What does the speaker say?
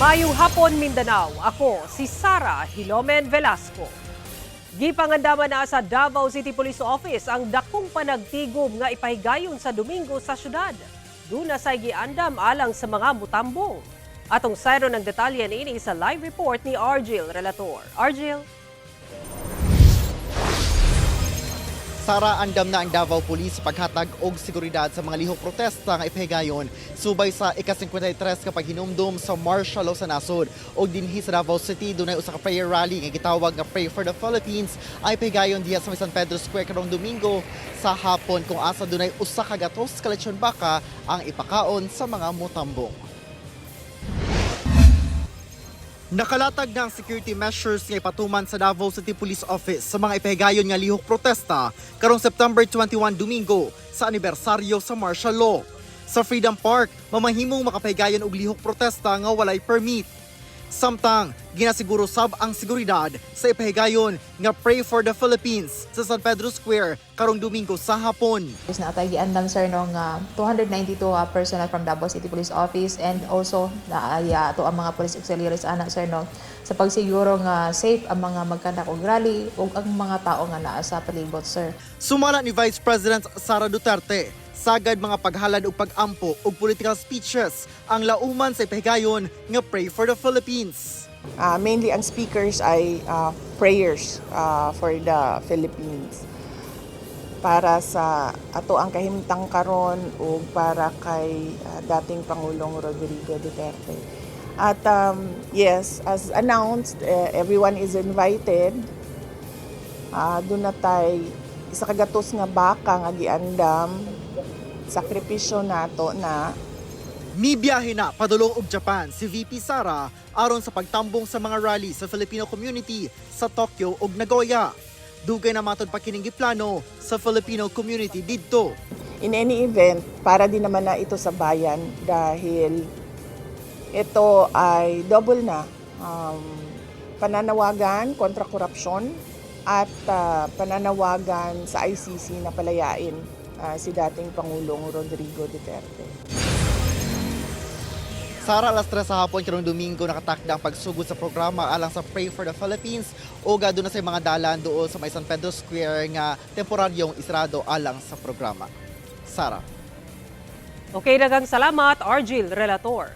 Maayong hapon, Mindanao. Ako si Sara Hilomen Velasco. Gipangandaman na sa Davao City Police Office ang dakong panagtigom nga ipahigayon sa Domingo sa syudad. Duna say giandam alang sa mga mutambong. Atong sayron ang detalye niini sa live report ni Argil Relator. Argil? Sara, andam na ang Davao Police sa paghatag og seguridad sa mga lihok protesta nga ipahigayon subay sa ika-53 kapag hinumdum sa martial law sa nasod. Og dinhi sa Davao City, dunay usa ka prayer rally nga gitawag nga Pray for the Philippines ay ipahigayon diha sa may San Pedro Square karong Domingo sa hapon, kung asa dunay usa ka gatos ka lechon baka ang ipakaon sa mga mutambong. Nakalatag na ang security measures nga ipatuman sa Davao City Police Office sa mga ipahigayon nga lihok protesta karong September 21, Domingo, sa anibersaryo sa martial law. Sa Freedom Park, mamahimong makapahigayon og lihok protesta nga walay permit. Samtang, ginasiguro sab ang seguridad sa ipahigayon nga Pray for the Philippines sa San Pedro Square karong Domingo sa hapon. Is naa tay giandam, sir, no, nga 292 personnel from Davao City Police Office and also naaya ato ang mga police auxiliaries ana, sir, no, sa pagsiguro nga safe ang mga magkandak og rally ug ang mga tao nga naa sa palibot, sir. Sumala ni Vice President Sara Duterte, sagad mga paghalad og pag-ampo og political speeches ang lauman sa ipahigayon nga Pray for the Philippines. Mainly ang speakers ay prayers for the Philippines para sa ato ang kahimtang karon ug para kay dating Pangulong Rodrigo Duterte. At yes, as announced, everyone is invited. Duna tay isa ka gatos nga baka nga giandam, sakripisyo nato na. Mibiyahe na padulong og Japan si VP Sara aron sa pagtambong sa mga rally sa Filipino community sa Tokyo ug Nagoya. Dugay na matod pa kining giplano sa Filipino community didto. In any event, para din naman na ito sa bayan dahil ito ay double na. Pananawagan kontra korupsyon at pananawagan sa ICC na palayain si dating Pangulong Rodrigo Duterte. Sara, alas 3 sa hapon karong Domingo nakatakda ang pagsugod sa programa alang sa Pray for the Philippines o duna sa mga dalan doon sa may San Pedro Square nga temporaryong isarado alang sa programa. Sara. Okay, daghang salamat, Argil Relator.